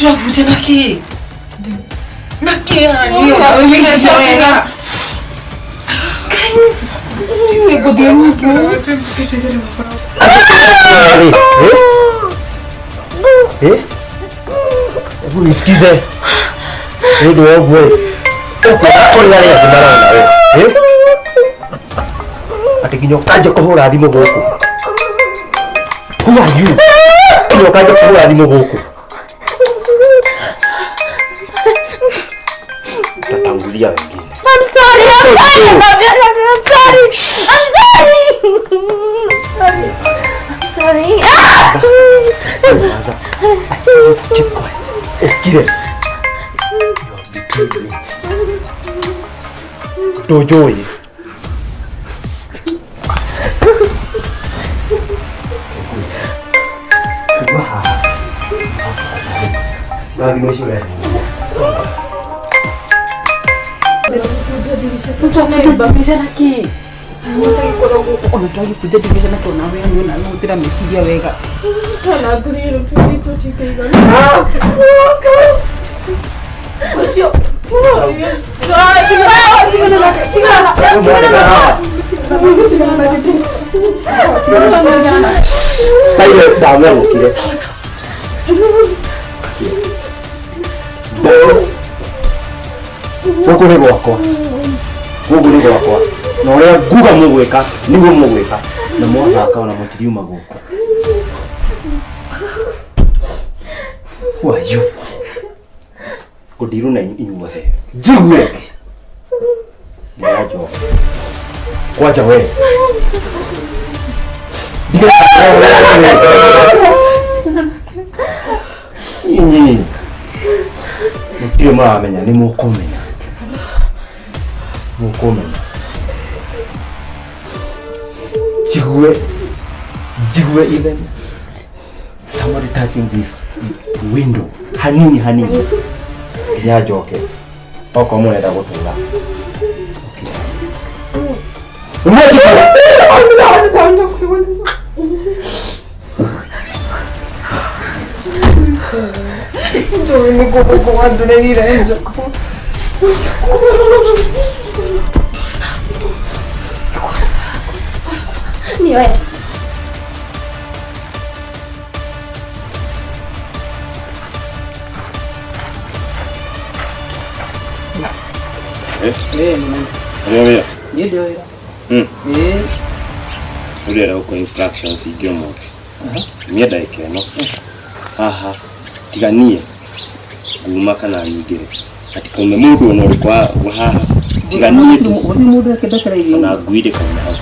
Tũrabunja na kĩ? Na kĩ yani? Ũigĩte wega. Nĩngũthiĩ rungu. Eh? Eh? Hebu nisikize. Nĩ ũndũ wa ũguo ĩ. Ũkwenda kũrĩa arĩa angĩ marona we. Eh? Atĩ nginya ũkanjia kũhũra thimũ gũkũ. Who are you? Nginya ũkanjia kũhũra thimũ gũkũ. Utatangulia wengine. I'm sorry, I'm sorry, I'm sorry, I'm sorry. I'm sorry. I'm sorry. Ah! Nyamaza. Keep quiet. Ukire. You have betrayed me. Ndũnjũĩ. Kuma haha. Na thimũ icio ũrehe. Tũrabunja na kĩ? Ona twagĩbunja ndirica na kĩ onawe yani ona hũthĩra meciria wega. Taire ndamegũkire. Gũkũ nĩ gwakwa. Gũkũ nĩ gwakwa. Na ũrĩa nguga mũgwĩka nĩguo mũgwĩka. Na mwathaka ona mũtiriuma gũkũ. Who are you? Ngũndirwo na inyuothe. Njigue. Nĩyanjoka. Kwanja we. Nyinyi. Mũtirĩ mũramenya nĩ mũkũmenya. Mũkũmenya. Njigue. Njigue even somebody touching this window hanini hanini nginya njoke okorwo mũrenda gũtũra. Mwetĩkĩra. Niwe. Ũrĩa wĩra Niĩ ndio wĩra. Ĩĩ. Ũrĩa gũkũ instructions ingĩ ũmũthĩ mie ndagĩka ĩno haha tiga niĩ nguma kana nyingĩre hatikaume mũndũ ona ũrĩkũ wa haha tiga niĩ tu. Gũtirĩ mũndũ akĩndekera irio. Ona ngui ndĩkauma hau.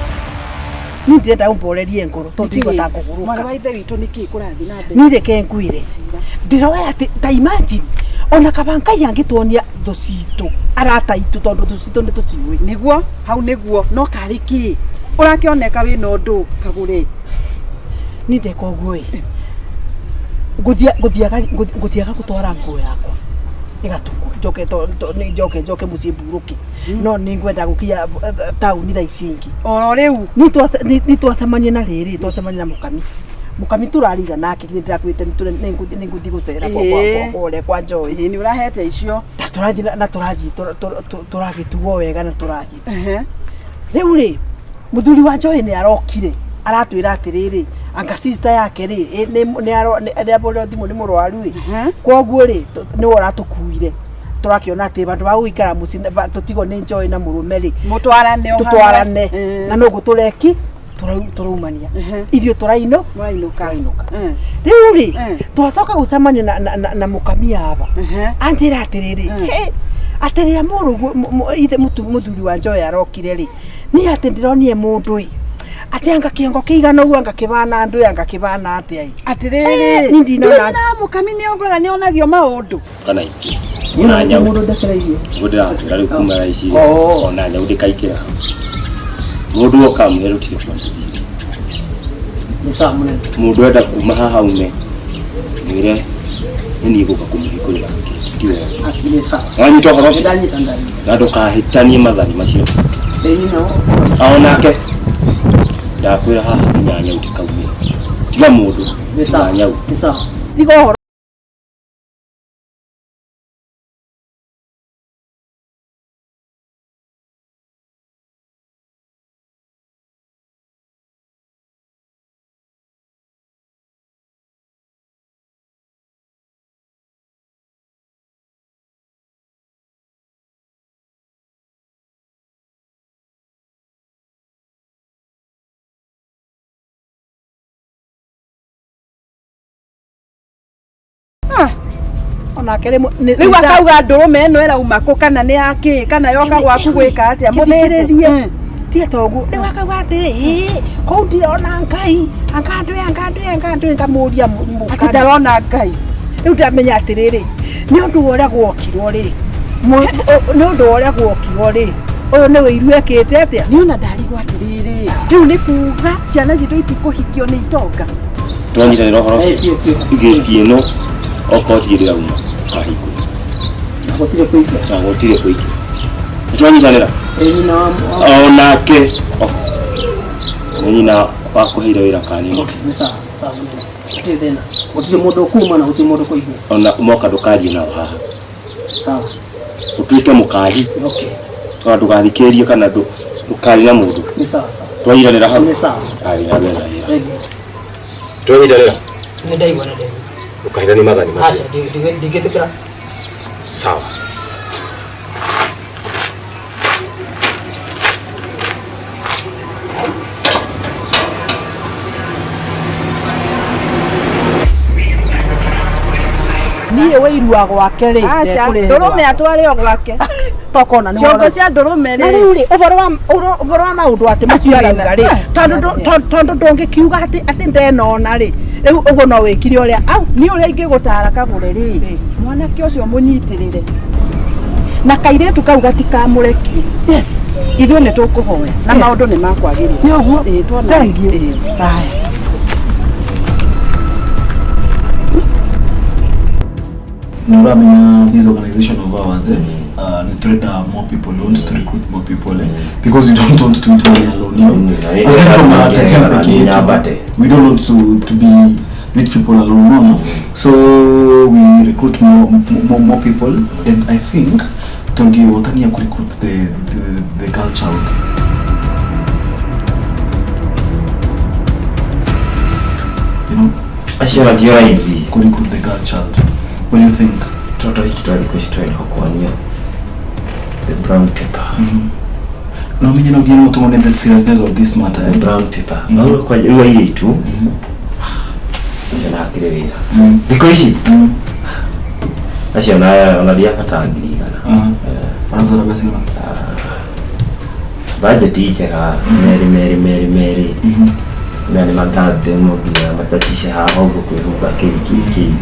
Niĩ ndĩrenda ũmborerie ngoro tondũ ndigua ta ngũgũrũka. Mwarĩ wa ithe witũ nĩkĩ kũrathiĩ na mbere? Niĩ reke ngwĩre ndĩroya atĩ ta imagine ona kaba Ngai angĩtuonia thũ citũ arata itũ tondũ thũ citũ nĩ tũciũĩ. Nĩguo hau nĩguo no karĩ kĩ ũrakĩoneka wĩna ũndũ kagũre. Niĩ ndeka ũguo ĩ ngũthiaga gũtwara nguo yakwa ĩgatukwo njoke njoke njoke mũciĩ mburũke no nĩ ngwenda gũkinya taũni thaa ici ingĩ. Oro rĩu. Nĩ twacemania na rĩrĩ twacemania na mũkami mũkami tũrarĩra nake nĩ ndĩrakwĩte nĩ ngũthiĩ gũcera kũrĩa kwa Joy. Ĩĩ nĩ ũrahete icio. Na tũrathiĩ na tũrathiĩ tũragĩtuo wega na tũragĩthiĩ. Rĩu rĩ mũthuri wa Joy nĩ arokire aratwĩra atĩrĩrĩ anga sister yake rĩ nĩ ahũrĩrwo thimũ nĩ mũrwaru ĩ koguo rĩ nĩwe ũratũkuire tũrakĩona atĩ vandũ va gũikara mũciĩ tũtigwo nĩ Joy na mũrũme rĩ mũtwarane o hamwe. Tũtwarane na noguo tũreki tũraumania ithuĩ tũraino Mũrainũka. Tũrainũka. Rĩu rĩ twacoka gũcemania na mũkami aba anjĩra atĩrĩrĩ atĩ rĩrĩa mũrũguo ithe mũthuri wa Joy arokire rĩ niĩ atĩ ndĩronire mũndũ ĩ atĩ anga kĩongo kĩigana ũguo anga kĩbana andũ anga kĩbana atĩa ĩ. Atĩrĩrĩ Niĩ ndinona. Na mũkami nĩ ongora nĩ onagio maũndũ. Kana ingĩ ona nyau nĩguo ndĩratwĩra rĩu kuma thaa ici ona nyau ndĩkaingĩra hau mũndũ oka amwĩre rũtirĩ kwa tũthiĩ. Nĩ sawa mũnene. Mũndũ enda kuma haha ume mwĩre nĩ niĩ ngũka kũmũhingũrĩra gĩti ti wewe. Nĩ sawa. Wanyita ũhoro ũcio? Ndanyita ndanyita. Na ndũkahĩtanie mathani macio. Ĩĩ no. Onake ndakwĩra haha nginya nyau ndĩkaumĩra tiga mũndũ Nĩ sawa. nginya nyau. Nĩ sawa. Tiga ũhoro. Onake rĩmwe Rĩu akauga ndũrũme ĩno ĩrauma kũ kana nĩ yakĩ kana yoka gwaku gwĩka atĩa mũthĩnje. Mũthĩnjĩrĩrie tiga toguo rĩu akauga atĩrĩ "Ĩ, kũu ndirona Ngai anga ndwĩ anga ndwĩ anga ndwĩ ngamũria Atĩ ndarona Ngai. Rĩu ndamenya atĩrĩrĩ nĩ ũndũ wa ũrĩa gwokirwo rĩ nĩ ũndũ wa ũrĩa gwokirwo rĩ ũyũ nĩ wĩiru ekĩte atĩa. Niĩ ona ndarigwo atĩrĩrĩ rĩu nĩ kuga ciana citũ itikũhikio nĩ itonga. Twanyitanĩra ũhoro ũcio ngĩti ĩno okorwo ti ĩrauma kahingũra Na gũtirĩ kũingĩra. Na gũtirĩ kũingĩra. Twanyitanĩra. Ĩ nyina wa Onake nĩ nyina wakũheire wĩra kanini. Okay, nĩ sawa, sawa mũnene. Gũtirĩ thĩna. Gũtirĩ mũndũ ũkuma na gũtirĩ mũndũ ũkũingĩra. Ona moka ndũkarie nao haha. Sawa. Ũtuĩke mũkahi. Okay. Ona ndũgathikĩrĩrie kana ndũkarie na mũndũ. Nĩ sawa sawa. Twanyitanĩra hau. Nĩ sawa. Aria na wena wĩra. Thank you. Twanyitanĩra. Nĩ ndaigua, nĩ ndaigua. Ndũkahĩtanie mathani macio. Aca, ndingĩtĩkĩra. Sawa. Niĩ wĩirua gwake rĩ Aca, ndũrũme atware o gwake. Tokona nĩ Ciongo cia ndũrũme na rĩ. rĩu rĩ ũhoro wa ũhoro wa maũndũ atĩ macio arauga rĩ tondũ ndũngĩkiuga atĩ atĩ ndenona rĩ rĩu ũguo no wĩkire ũrĩa au. Niĩ ũrĩa ingĩgũtara Kagũre rĩ mwanake ũcio mũnyitĩrĩre na kairĩtu kau gatikamũrekie. Yes. Ithuĩ nĩ tũkũhoya na Yes. maũndũ nĩ makwagĩrĩra. Nĩ ũguo. Ĩĩ, tuona. Thank you. Ĩĩ. Haya. Na uramenya this organization of ours ni turenda more people. We want to recruit more people because we don't want to eat money alone, you know. Aside from our taxi peke yetu, we don't want to be rich people alone, no. So we recruit more people, and I think tungewatania ku recruit the girl child. You know, Acio matio raithi. Ku recruit the girl child. What do you think? Toto hiki twarĩ kũci kuonio the brown paper. No menye no nginya tũmone the seriousness of this matter. The brown paper. No kwa rĩu airĩtu acio na hakĩrĩ wĩra thikũ ici acio ona ndiabata 1,000. Ũrabatara mbeca cigana? Budget njega merĩ merĩ merĩ merĩ na nĩ magarden no nginya machacishe haha ũguo kwĩhumba kĩ kĩ kĩ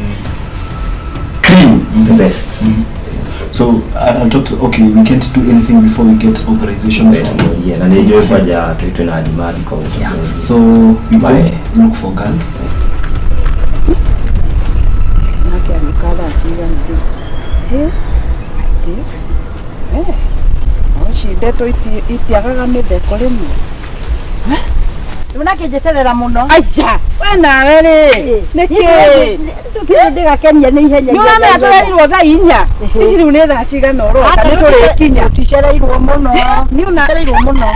cream the best. So I'll talk to, okay, we can't do anything before we get authorization from. Yeah, na nĩ njũĩ kwanja twĩna demand kwa Yeah. So we go look for girls. Nake agĩũka thaa cigana rĩu? Hĩ, atĩ no ici ndeto itiagaga mĩtheko rĩmwe. Rĩu nakĩnjeterera mũno. Aca, we nawe rĩ, nĩkĩ? Ndũkĩrĩ ndĩgakenia nĩ ihenya. Nĩ ũramenya tũrerirwo thaa 4. Ici rĩu nĩ thaa cigana ũroka nĩ tũrĩkinya. Tũticereirwo mũno. Nĩ una Tũticereirwo mũno.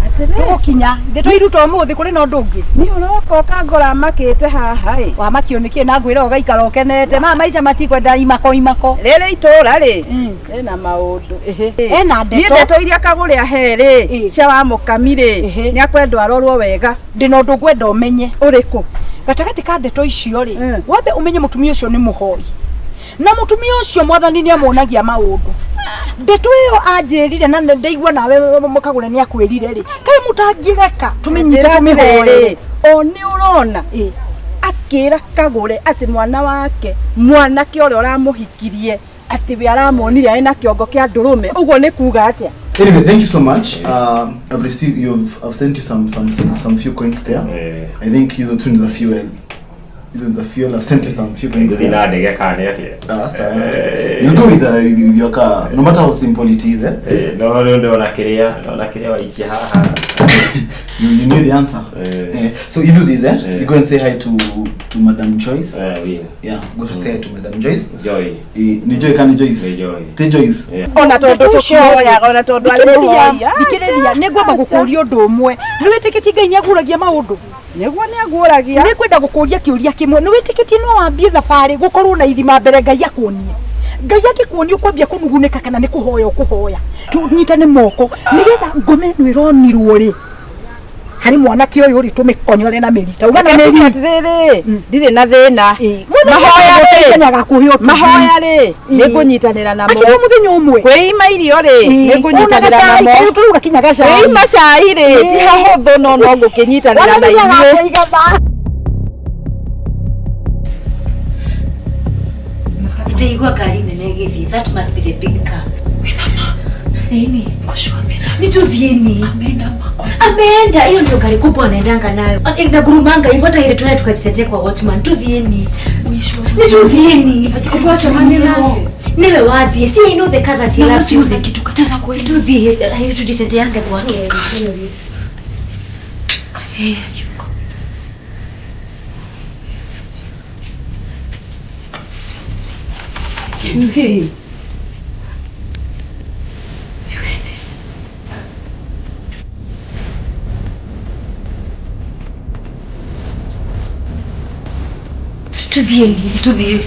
Atĩrĩ. Tũgũkinya. Ndĩtũiruta ũmũthĩ kũrĩ na ũndũ ũngĩ. Nĩ ũroka ũkangora makĩte haha ĩ. Wamakio nĩkĩ na ngwĩra ũgaikara ũkenete. Maya maica matikwenda imako imako. Rĩrĩ itũra rĩ rĩna maũndũ. Ena ndeto. Niĩ ndeto iria Kagũre ahe rĩ cia wa mũkami rĩ nĩ akwendwo arorwo wega. Ndĩna ũndũ ngwenda ũmenye. Ũrĩkũ? Gatagatĩ ka ndeto icio rĩ wambe ũmenye mũtumia ũcio nĩ mũhoi. Na mũtumia ũcio mwathani nĩ amuonagia maũndũ. Ndeto ĩyo anjĩrire na ndaigua nawe Kagũre nĩ akwĩrire rĩ kaĩ mũtangĩreka tũmĩnyite tũmĩhoere. O nĩ ũrona akĩra Kagũre atĩ mwana wake mwanake ũrĩa ũramũhikirie atĩ we aramuonire arĩ na kĩongo kĩa ndũrũme ũguo nĩ kuga atĩa? Anyway, thank you so much. I've received I've sent you some few coins there. I think hizo tu ni za fuel. Hizo ni za fuel. I've sent you some few coins Ngũthiĩ there. na ndege kana nĩ atĩa? Sawa. You'll go with your car, no matter how simple it is, eh? No rĩu ndona kĩrĩa waikia haha. You knew the answer. So you do this, eh? You go and say hi to Madam Joyce. Yeah. Yeah, go say hi to Madam Joyce. Joy. Ni Joy kana Joyce? Ni Joy. Ti Joyce. Ona tondũ tũkĩhoyaga ona tondũ arĩ mũhoi. Thikĩrĩria, nĩ ngwamba gũkũria ũndũ ũmwe. Nĩ wĩtĩkĩtie Ngai nĩ aguũragia maũndũ? Nĩguo nĩ aguũragia. Nĩ ngwenda gũkũria kĩũria kĩmwe. Nĩ wĩtĩkĩtie no wambie thabarĩ gũkorwo na ithima mbere Ngai akuonie? Ngai angĩkuonia ũkwambia kũnugunĩka kana nĩ kũhoya ũkũhoya? Tũnyitane moko nĩgetha ngome ĩno ĩronirwo rĩ Harĩ mwanake ũyũ rĩ tũmĩkonyore na mĩri. Tauga na mĩri. Atĩrĩrĩ, ndirĩ na thĩna. Mahoya rĩ, mahoya rĩ, nĩngũnyitanĩra namo. Akiuga mũthenya ũmwe. Kwĩima irio rĩ, nĩngũnyitanĩra namo. Tũruga kinya gacai. Kwĩima cai rĩ, ti hahũthũ no no ngũkĩnyitanĩra na inyuĩ. Itaigua ngari nene ĩgĩthiĩ. That must be the big car. Nini? Nituthieni. Ameenda. Hiyo ndio gari kubwa anaendanga nayo. Inagurumanga hivyo hata ile tunaye tukajitetea kwa watchman. Tuthieni. Nituthieni. Niwe wathiĩ. See, I know the car that he loves using. Kitukataza kweli. Tuthiĩ. Heri tujiteteange kwake. Hey. Tuthiĩ.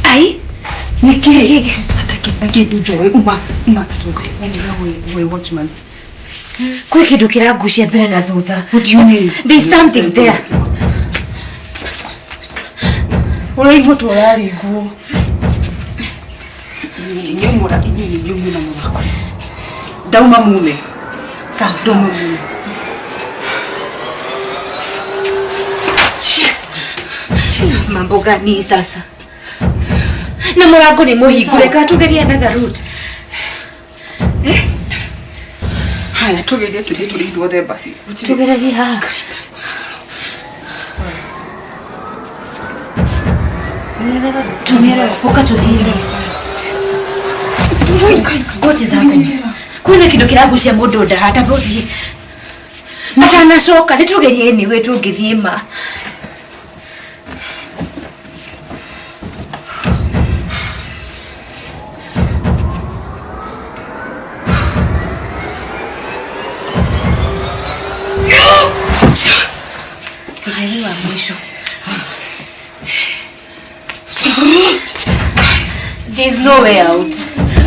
Ai? Nĩkĩ? Kindu njoe uma uma we watchman. Kwĩ kĩndũ kĩrangucia mbere na thutha. What do you mean? There's something there. Ũraigua ta ũraringwo. Inyuĩ inyuĩ mwĩna mũthako. Ndauma mume. Sawa. Ndauma mume. Mambo gani sasa? Na mũrango nĩ mũhingũre, ka tugerie another route. Haya, tugerie tuthiĩ tũrĩ ithuothe basi. Tũgererie haha. Tuthiĩ, ũka tuthiĩ. What is happening? Kwĩna kĩndũ kĩragucia mũndũ nda hata tũthiĩ. Atanacoka, nĩtũgerie anyway tũngĩthiĩ ma. Kijariwa mwisho. There's no way out.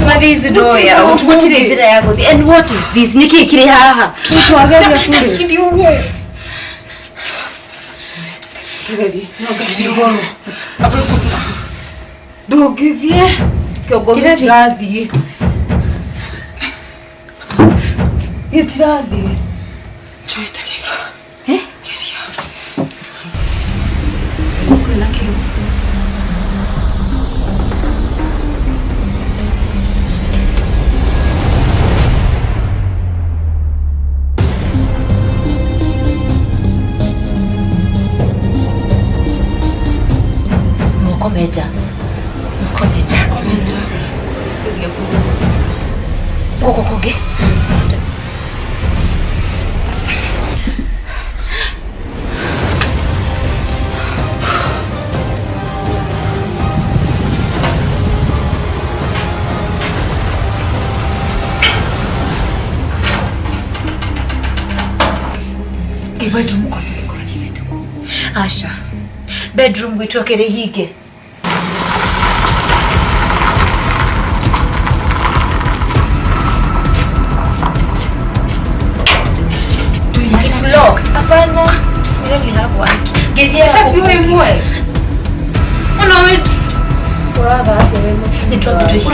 Ma there is no way out. Gũtirĩ njĩra ya gũthiĩ. And what is this? Nĩkĩ kĩrĩ haha? Ndũngĩthiĩ. Kĩongo gĩtirathiĩ. Gĩtirathiĩ. Njoe ta geria. Eh? Geria. Kwĩna kĩu. Komeja. Komeja. Komeja. Gũkũ kũngĩ. Bedroom kwa ningĩkorwo nĩ Asha. Bedroom gwitũ akĩrĩ hinge. It's locked. Hapana. We only have one. Githia. Shafi imwe. Ona we. Uraga atĩa we mũtumia? Nĩ twambe twĩci.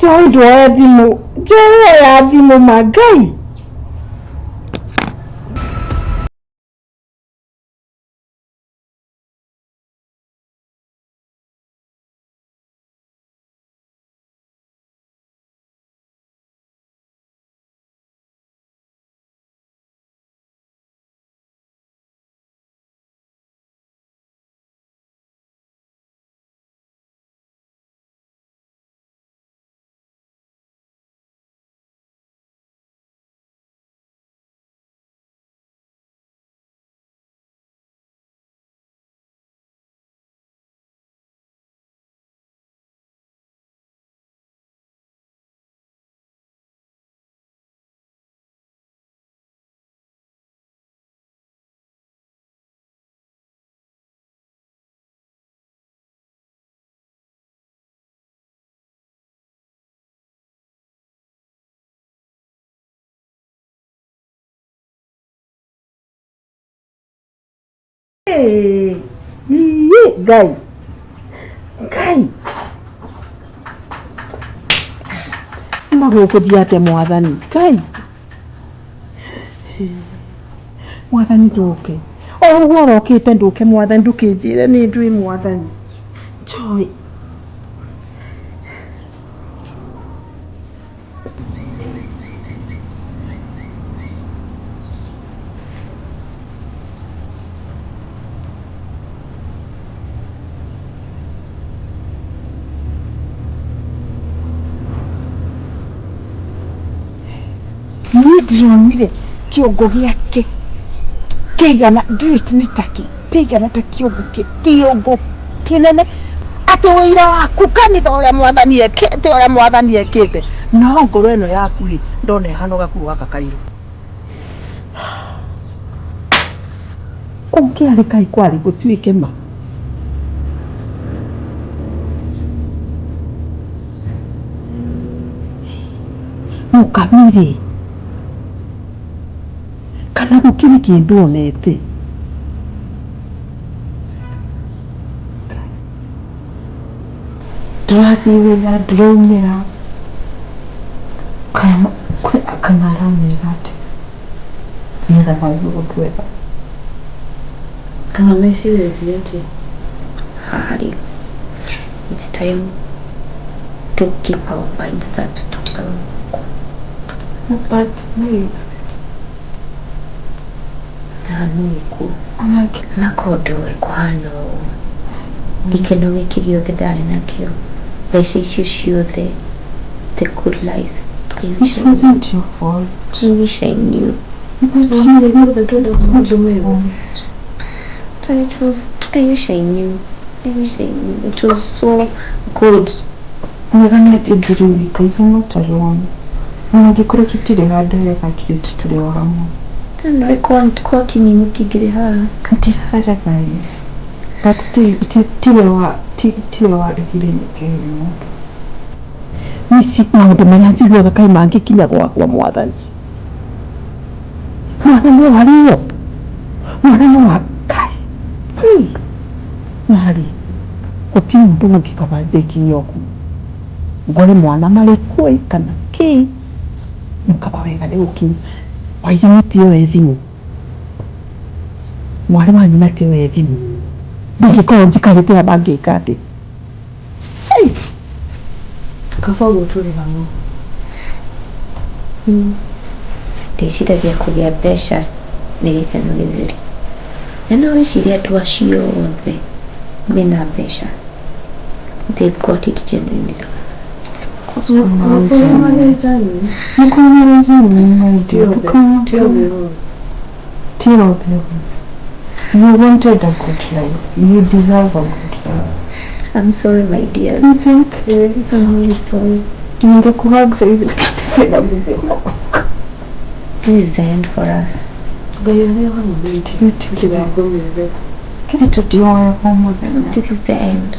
Joy nduoya thimũ, Joy oya thimũ ma Ngai. Ii, Ngai Ngai magũkũthiĩ atĩa mwathani Ngai mwathani ndũke o ũguo ũrokĩte ndũke mwathani ndũkĩnjĩre nĩ ndwĩ mwathani Joy. Niĩ ndĩronire kĩongo gĩake kĩigana ndiũĩ nĩ takĩ kĩigana ta kĩongo kĩongo kĩnene atĩ wĩira waku kanitha ũrĩa mwathani ekĩte ũrĩa mwathani ekĩte no ngoro ĩno yaku rĩ ndona ĩhana gakuo gaka kairũ kũngĩarĩ kaĩ kwarĩ gũtuĩke ma mũkamiri kana gũkĩrĩ kĩndũ onete Ndĩrathiĩ wĩra ndĩraumĩra kana aramwĩra atĩa nĩgetha mague ũndũ wega. Kana meciragia atĩ harĩ it's time to keep our minds that tũtigaku. But nĩ Na no gĩkuũ na kondũ kũhana ũũ gĩkeno gĩkĩ gĩothe ndarĩ nakĩo mbeca icio ciothe the good life. I wish It I wasn't your fault. I wish I knew. But But it was, I wish I knew. I wish I knew. It was so good. Wega nĩ atĩ ndũrĩ wika, you're not alone. Ona angĩkorwo tũtirĩ handũ hega at least tũrĩ o hamwe. No, kotini mũtingĩrĩ haha. Hatirĩ guys. But still, tiwe wa tiwe warehire nyũke ĩno. Ici maũndũ marĩa njiguaga kaĩ mangĩkinya gwakwa mwathani mwana no arĩo mwana no akai narĩ gũtirĩ ũndũ ũngĩ kaba ndĩkinya ũguo ngore mwana marĩ kuo ĩ kana kĩ mũkaba wega nĩ gũkinya Wairimũ ti oe thimũ mwarĩ wa nyina ti oe thimũ ndingĩkorwo njikarĩte haha ngĩka atĩ Kaba ũguo tũrĩ hamwe. Ndĩciragia kũgĩa mbeca nĩ gĩkeno gĩtheri. Na no wĩcirie andũ acio othe mena mbeca. They've got it genuinely. You wanted a good life. You deserve a good life. I'm sorry my dear. It's okay. I'm really sorry. Ningekuhug saizi lakini sina nguvu. This is the end for us. This is the end.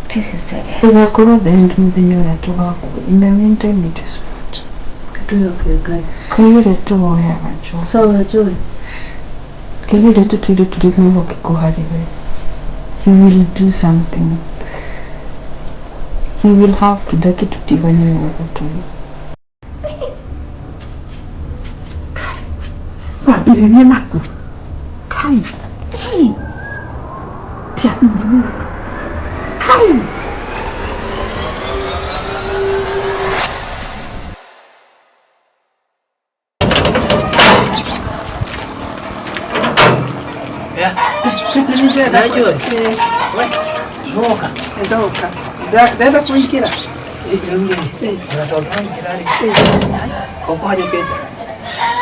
This is the end. Ĩgakorwo the end mũthenya ũrĩa tũgakua. In the meantime it is what. Ngai ũrĩa tũhoyaga Joy. Sawa Joy. Ngai ũrĩa tũtũire tũrĩ mwĩhokeku harĩ we. He will do something. He will have to reke tũtigane ũguo tũrĩ. Wambĩrĩrie naku kai kai ti athuri kai. Ndoka. Ndoka. Ndenda kũingĩra. Ona tondũ waingĩra rĩ, ũkũhanyũkĩte.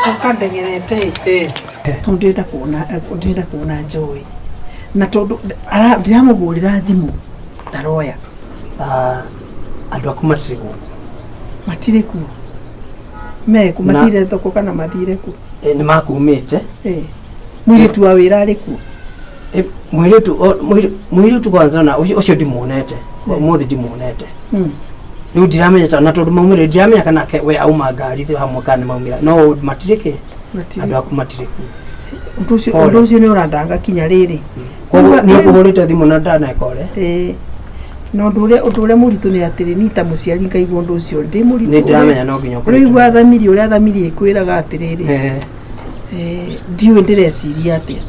Ndoka ndeng'erete ĩ. Tondũ ndĩrenda kuona ndĩrenda kuona Joy. Na tondũ ndiramũhũrĩra thimũ ndaroya. Andũ aku matirĩ gũkũ. Matirĩ kuo. Meku mathire thoko kana mathire ku? Nĩ makumĩte. Mũirĩtu wa wĩra arĩ kuo? Mũirĩtu mũirĩtu kwanza na ũcio ndimuonete. Ũmũthĩ ndimuonete. Rĩu ndiramenya na tondũ maumĩre ndiramenya kana we auma ngari hamwe kana nĩ maumĩra no matirĩ kĩ andũ aku matirĩ kuo. Ũndũ ũcio ũndũ ũcio nĩ ũrandanga kinya rĩrĩ. Koguo nĩ ũkũhũrĩte thimũ na ndaneka ũrĩa. Ĩĩ. Na ũndũ ũrĩa ũndũ ũrĩa mũritũ nĩ atĩrĩ niĩ ta mũciari ngaigua ũndũ ũcio ndĩ mũritũ. Nĩ ndĩramenya no nginya ũkoretwo. Ũraigua thamiri ũrĩa thamiri ĩkwĩraga atĩrĩrĩ. Eh. Ndiũĩ ndĩreciria atĩa.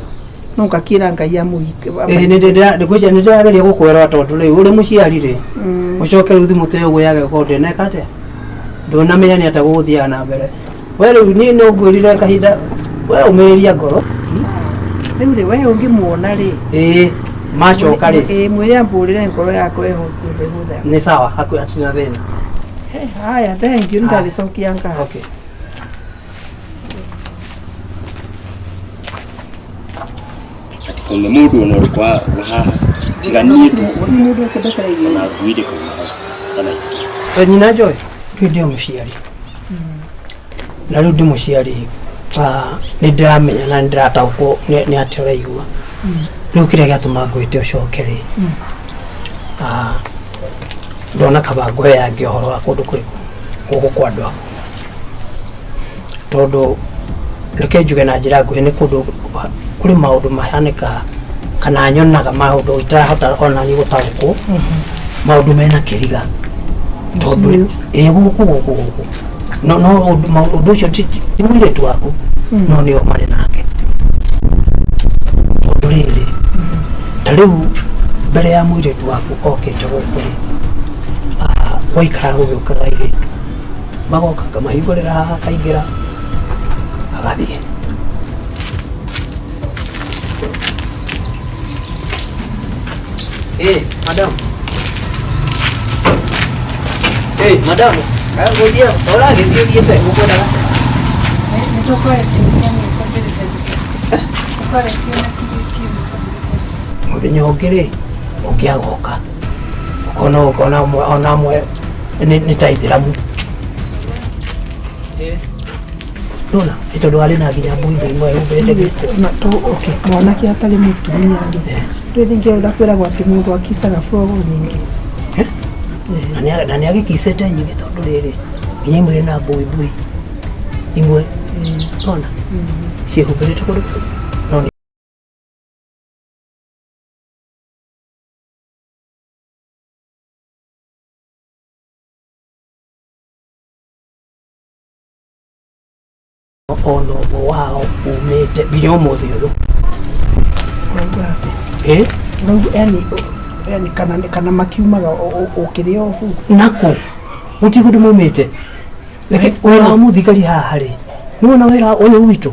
No ngakĩra Ngai amũhike. Ĩĩ nĩ ndĩra nĩ ndĩrageria gũkwĩra tondũ rĩu ũrĩ mũciari rĩ ũcoke rĩu thimũ ta ĩyo ũguo gũkorwo ndĩneka atĩa ndũnamenya nĩ atĩa gũgũthiaga na mbere we rĩu niĩ no ngwĩrire kahinda we ũmĩrĩria ngoro. Rĩu rĩ we ũngĩmuona rĩ. Ĩĩ macoka rĩ. Ĩĩ mwĩre ambũrĩre ngoro yakwa ĩhũthe. Nĩ sawa hakuhĩ hatirĩ na thĩna. Haya thank you nĩ ndagĩcokia ngatho. Okay. Atikaume mũndũ ona ũrĩkũ wa haha tiga niĩ tu. Mũndũ ũkĩndekereirie. Ona ngui ndĩkauma hau kana We nyina Joy rĩu ndĩ mũciari na rĩu ndĩ mũciari nĩ ndĩramenya na nĩ ndĩrataũkwo nĩ atĩa ũraigua. Rĩu kĩrĩa gĩatũma ngwĩte ũcoke rĩ ndona kaba ngũheange ũhoro wa kũndũ kũrĩkũ gũkũ kwa andũ aku tondũ reke njuge na njĩra nguhĩ nĩ kũndũ kũrĩ maũndũ mahanĩkaga kana nyonaga maũndũ itarahota ona niĩ gũtaũkwo maũndũ mena kĩriga tondũ ĩ gũkũ gũkũ gũkũ no no ũndũ ũcio ti mũirĩtu waku no nĩo marĩ nake tondũ rĩrĩ ta rĩu mbere ya mũirĩtu waku okĩte gũkũ rĩ gwaikaraga gũgĩũkaga airĩtu magoka ngamahingũrĩra haha akaingĩra agathiĩ. Eh, madam. Eh, madam. Ngũthiĩ ũragĩthiĩ ũthiĩte gũkwendaga. Mũthenya ũngĩ rĩ ũngĩ agoka ũkona ũkona ona amwe nĩ ta ithĩramu. Nona nĩ tondũ arĩ na nginya mbui imwe ĩhumbĩrĩte. Okay, mwanake atarĩ mũtumia rĩ rĩu rĩngĩ ndakwĩragwo atĩ mũndũ akicaga frogo nyingĩ. Na nĩ agĩkicĩte nyingĩ tondũ rĩrĩ nginya imwe na mbui mbui imwe nona ciĩhumbĩrĩte kũndũ no nĩ ona ũmwe wao umĩte nginya ũmũthĩ ũyũ. Ũrauga atĩa? Ũrauga yani yani kana kana makiumaga ũkĩrĩ obu nako gũtirĩ kũndũ maumĩte. Reke wĩra wa mũthigari haha rĩ nĩwona wĩra ũyũ witũ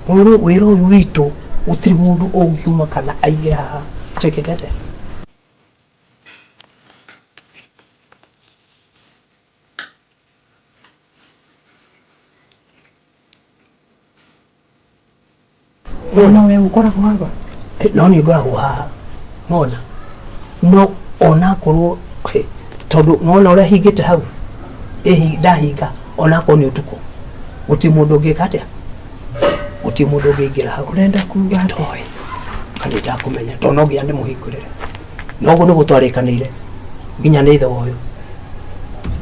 wĩra ũyũ witũ gũtirĩ mũndũ ũngiuma kana aingĩre haha njĩkĩte atĩa. No we ũkoragwo haha? No niĩ ngoragwo haha nona no onakorwo tondũ nona ũrĩa hingĩte hau ndahinga onakorwo nĩ ũtukũ gũtirĩ mũndũ ũngĩka atĩa gũtirĩ mũndũ ũngĩingĩra hau. Ũrenda kuga atĩa? Ndoĩ kana itakũmenya tondũ no nginya ndĩmũhingũrĩre na ũguo nĩguo twarĩkanĩire nginya nĩ ithe wa ũyũ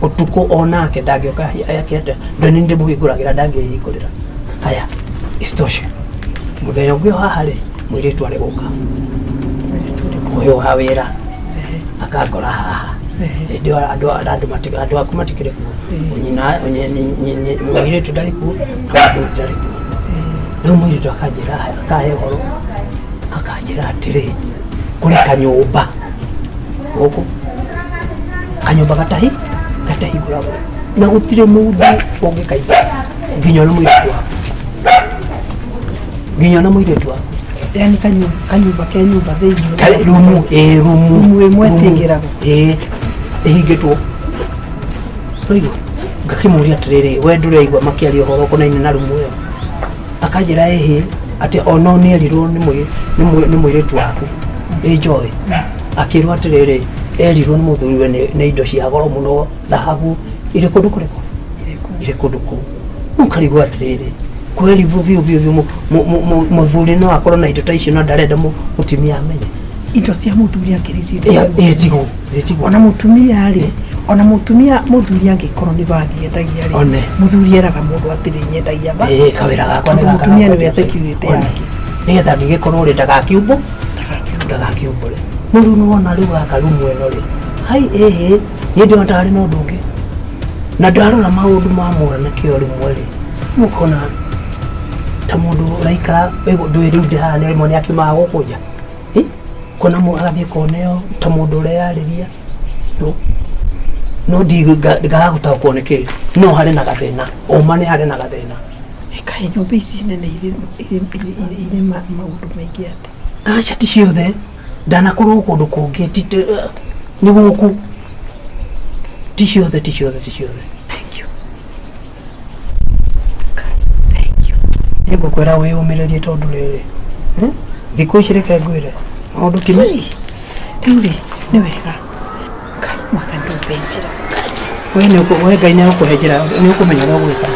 ũtukũ onake ndangĩũka akĩenda ndũ nĩ ndĩmũhingũragĩra ndangĩhingũrĩra. Haya isitoshe mũthenya ũngĩ haha rĩ mũirĩtu arĩ gũka ũyũ wa wĩra akangora haha hĩndĩ ĩyo andũ aku matikĩrĩ kuo nyina mũirĩtu ndarĩ kuo na mũthuri ndarĩ kuo. Rĩu mũirĩtu akanjĩra akahe ũhoro akanjĩra atĩrĩ kũrĩ kanyũmba gũkũ kanyũmba gatahingũragwo na gũtirĩ mũndũ ũngĩkaingĩra nginya ona mũirĩtu waku nginya ona mũirĩtu waku. Yani kanyũmba ke nyũmba thĩinĩ rumu ĩ rumu rumu ĩmwe ĩtingĩragwo ĩ ĩhingĩtwo. Twaigua ngakĩmũria atĩrĩrĩ we ndũraigua makĩaria ũhoro ũkonaine na rumu ĩyo akanjĩra ĩhĩ atĩ ono nĩ erirwo nĩ mũirĩtu waku ĩ Joy akĩrwo atĩrĩrĩ erirwo nĩ mũthuriwe nĩ indo cia goro mũno thahabu irĩ kũndũ kũrĩkũ irĩ kũndũ kũu. Ũkarigwo atĩrĩrĩ kweri biũ biũ biũ mũthuri no akorwo na indo ta icio no ndarenda mũtumia amenye indo cia mũthuri akĩrĩ ĩtigwo ona mũtumia rĩ Ona mutumia muthuri angikorwo ni bathi endagia ri One. muthuri eraga mundu atiri nyendagia ba Ĩĩ, kawĩra gakwa nĩ Tondũ gaka mutumia gakwa niwe ndĩ- security One. yake. Nĩgetha ngĩgĩkorwo rĩ ndagakiumbu ndagakiumbũre no rĩu nĩwona rĩu gaka rumu ĩno rĩ hai ĩhĩ niĩ ndĩrona tarĩ na ũndũ ũngĩ na ndarora maũndũ ma mora na kĩo rĩmwe rĩ mũkona ta mũndũ ũraikara ndũĩ rĩu ndĩhana rĩmwe nĩ akiumaga gũkũ nja Ĩ, kona agathiĩ koneo ta mũndũ ũreyarĩria no no ndingaga gũtaũkwo nĩ kĩ no harĩ na gathĩna ũma nĩ harĩ na gathĩna. Kaĩ nyũmba ici nene irĩ maũndũ maingĩ atĩ? Aca ti ciothe ndanakorwo kũndũ kũngĩ nĩ gũkũ ti ciothe ti ciothe ti ciothe. Thank you. Nĩ ngũkwĩra wĩyũmĩrĩrie tondũ rĩrĩ thikũ ici reke ngwĩre maũndũ ti Rĩu rĩ nĩ wega Ngai mwathani ndũmbe njĩra. We we Ngai nĩ agũkũhe njĩra nĩ ũkũmenya ũrĩa ũgwĩka.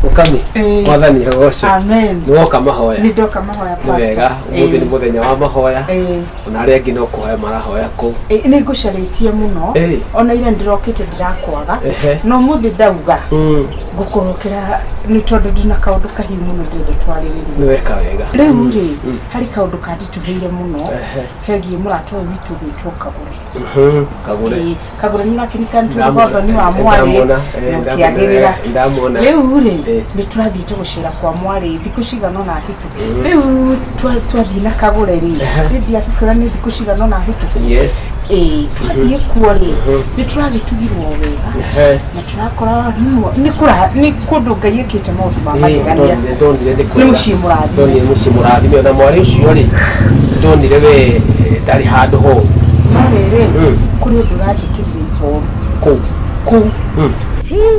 Mukami, mwathani agocwo. Amen. Nĩ woka mahoya. Nĩ ndoka mahoya. Nĩ wega, ũmũthĩ nĩ mũthenya wa mahoya. Ona arĩa angĩ no kũhoya marahoya kũu. Nĩ ngũcarĩtie mũno. Ona ira ndĩrokĩte ndirakwaga. No mũthĩ ndauga ngũkũrokera nĩ tondũ ndĩna kaũndũ kahiũ mũno ndĩrenda twarĩrĩrie. Nĩ weka wega. Rĩu rĩ harĩ kaũndũ kanditũhĩire mũno kegiĩ mũrata ũyũ witũ gwĩtwo Kagũre. Kagũre. Kagũre nĩ ũrakĩririkana tũrĩ wa mwarĩ na ũkĩagĩrĩra. Ndamwona. Rĩu rĩ nĩ tũrathiĩte gũcera kwa mwarĩ thikũ cigana ũna hĩtũku. Rĩu twathiĩ na Kagũre rĩ nĩ ndiakĩkwĩra nĩ thikũ cigana ũna hĩtũku. Yes. Ĩĩ twathiĩ kuo rĩ nĩ tũragĩtugirwo wega na tũrakora nĩ kũndũ Ngai ĩkĩte maũndũ ma magegania. Ndonire Nĩ mũciĩ mũrathime. Ndonire mũciĩ mũrathime ona mwarĩ ũcio rĩ ndonire we ndarĩ handũ horu. No rĩrĩ kũrĩ ũndũ ũranjĩkĩrire ihoru kũu kũu.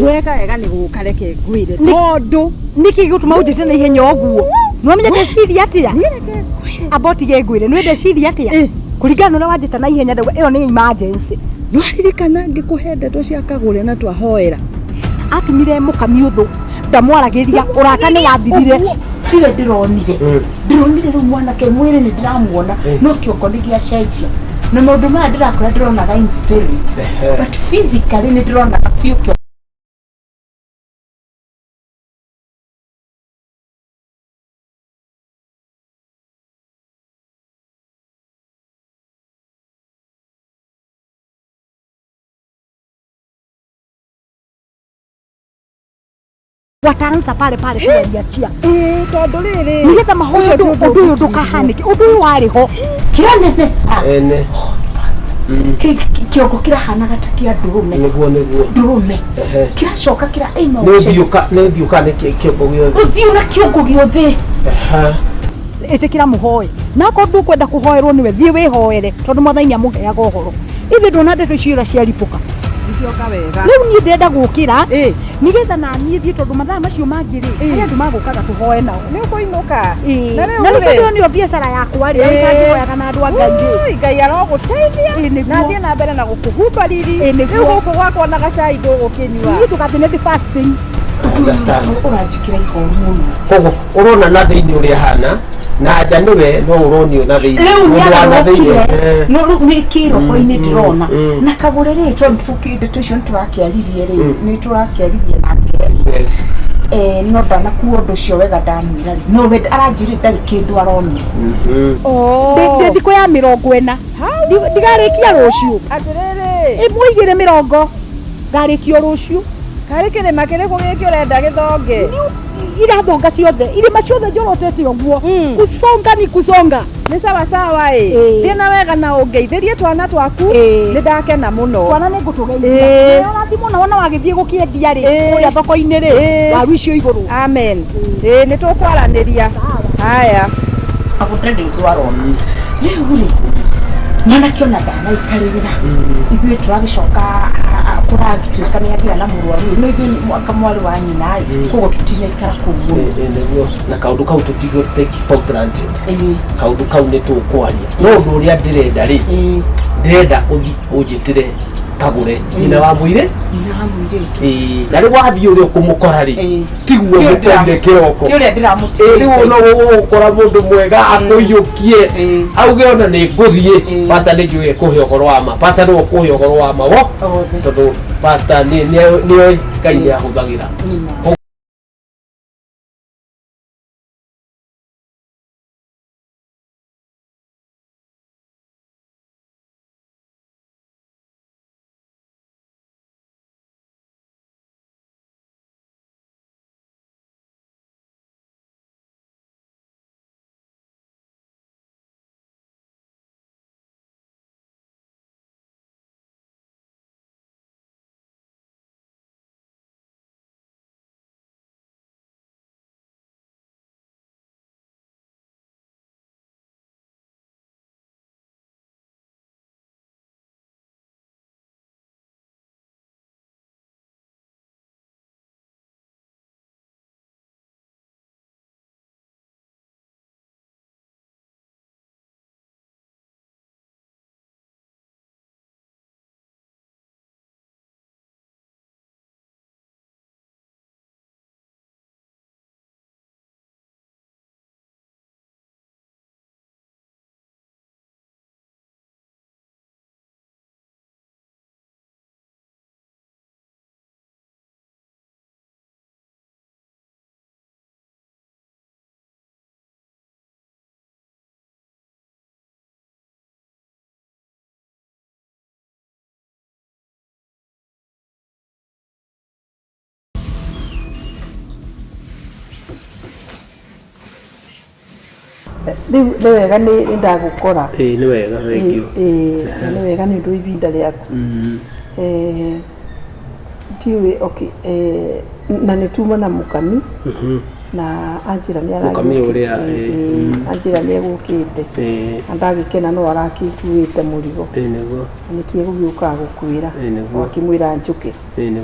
Weka wega nĩ gũka reke ngwĩre tondũ nĩkĩ gĩgũtũma ũnjĩte na ihenya ũguo nĩwamenya ndeciria atĩa amba ũtige ngwĩre nĩ ndeciria atĩa kũringana na ũrĩa wanjĩta na ihenya ndauga ĩyo nĩ emergency. Nĩwaririkana ngĩkũhe ndeto cia Kagũre na twahoera atumire mũkami ũthũ ndamwaragĩria ũrata nĩ wathirire. Tiwe ndĩronire ndĩronire rĩu mwanake mwĩrĩ nĩ ndĩramuona no kĩongo nĩ gĩacenjia na maũndũ maya ndĩrakora ndĩronaga in spirit but physically nĩ ndĩronaga biũ kĩongo. Wataanza pale pale tuliachia tondũ rĩrĩ nĩgetha mahoya ũndũ ũyũ ndũkahanĩke ũndũ ũyũ warĩ ho kĩranene Ene. Kĩongo kĩrahanaga ta kĩa ndũrũme. Nĩguo nĩguo. Ndũrũme kĩracoka kĩra Nĩ ũthiũka nĩ kĩongo gĩothe. Ũthiũ na kĩongo gĩothe. Ĩtĩkĩra mũhoe na akorwo ndũkwenda kũhoerwo nĩwe thiĩ wĩhoere tondũ mwathani nĩ amũheaga ũhoro ithuĩ ndona ndeto icio ira ciaripũka. Icoka wega. Rĩu niĩ ndĩrenda gũkĩra nĩgetha na niĩ thiĩ tondũ mathaa macio mangĩ rĩ harĩ andũ magũkaga tũhoe nao. Nĩ ũkũinũka. Na rĩu tondũ ĩyo nĩyo biacara yakwa rĩ ngĩhoyaga na andũ a Ngai rĩ. Ngai arogũteithia na thiĩ na mbere na gũkũhumba riri. Rĩu gũkũ gwakwa na gacai ndũgũkĩnyua. Niĩ ndũgathiĩ nĩ fasting. Ũranjĩkĩra ihoru mũno. Koguo ũrona na thĩinĩ ũrĩa hana na nja nĩwe no ũronio na thĩinĩ. Rĩu Mũndũ wa na thĩinĩ. nĩarorokire no rĩu nĩ kĩroho-inĩ ndĩrona na Kagũre rĩ tondũ ndeto icio nĩtũrakĩaririe rĩ nĩtũrakĩaririe nake rĩ no ndanakuo ũndũ ũcio wega ndamwĩra rĩ no we aranjĩrire ndarĩ kĩndũ aronire. Ndĩ thikũ ya 40 ndigarĩkia rũciũ. Atĩrĩrĩ ĩmwe igĩrĩ mĩrongo ngarĩkia rũciũ. Karĩ kĩrĩma kĩrĩkũ gĩkĩ ũrenda gĩthonge? Irathonga ciothe irĩma ciothe njorotete ũguo kusonga ni kusonga. Nĩ sawa sawa ĩ thiĩ na wega na ũngeithĩrie twana twaku nĩ ndakena mũno. Twana nĩ ngũtũgeithia ũrathimwo na wona wagĩthiĩ gũkĩendia rĩ kũrĩa thoko-inĩ rĩ waru icio igũrũ. Amen. Ĩĩ nĩ tũkwaranĩria. Haya. Kagũre nĩ ũndũ arona rĩu rĩ mwanake ona ndanaikarĩrĩra ithuĩ tũragĩcoka kũragĩtuĩka nĩ agĩa na mũrwaru no ithuĩ mwaka mwarĩ wa nyina rĩ koguo tũtinaikara kũu mũno. Nĩguo na kaũndũ kau tũtigũ take for granted. Kaũndũ kau nĩ tũkwaria no ũndũ ũrĩa ndĩrenda rĩ ndĩrenda ũthiĩ ũnjĩtĩre Kagũre nyina wa mũirĩ Nyina wa mũirĩtu. Ĩĩ, na rĩu wathiĩ ũrĩa ũkũmũkora rĩ Ĩĩ. tiguo Ti ũrĩa mũkorire kĩroko Ti ũrĩa Ĩĩ, ndĩramũtigĩte. rĩu no ũgũkora mũndũ mwega akũiyũkie Ĩĩ. auge ona nĩ ngũthiĩ Ĩĩ. pasta nĩ njũĩ kũhe ũhoro wa ma pasta nĩwe ũkũhe ũhoro wa ma wo Othe. tondũ pasta nĩoĩ Ngai nĩ ahũthagĩra. Nĩ ma. Rĩu nĩ wega nĩ ndagũkora. Ĩĩ, nĩ wega, thank you. Ĩĩ, na nĩ wega nĩ ũndũ wa ihinda rĩaku. Ndiũĩ, okay, na nĩ tuma na mũkami na anjĩra nĩ Mũkami ũrĩa, ĩĩ, ĩĩ. ĩĩ, anjĩra nĩ egũkĩte Ĩĩ. na ndagĩkena no arakĩkuĩte mũrigo. Ĩĩ, nĩguo. Na nĩkĩo egũgĩũkaga gũkwĩra. Ĩĩ, nĩguo. Akĩmwĩra njũke. Ĩĩ, nĩguo.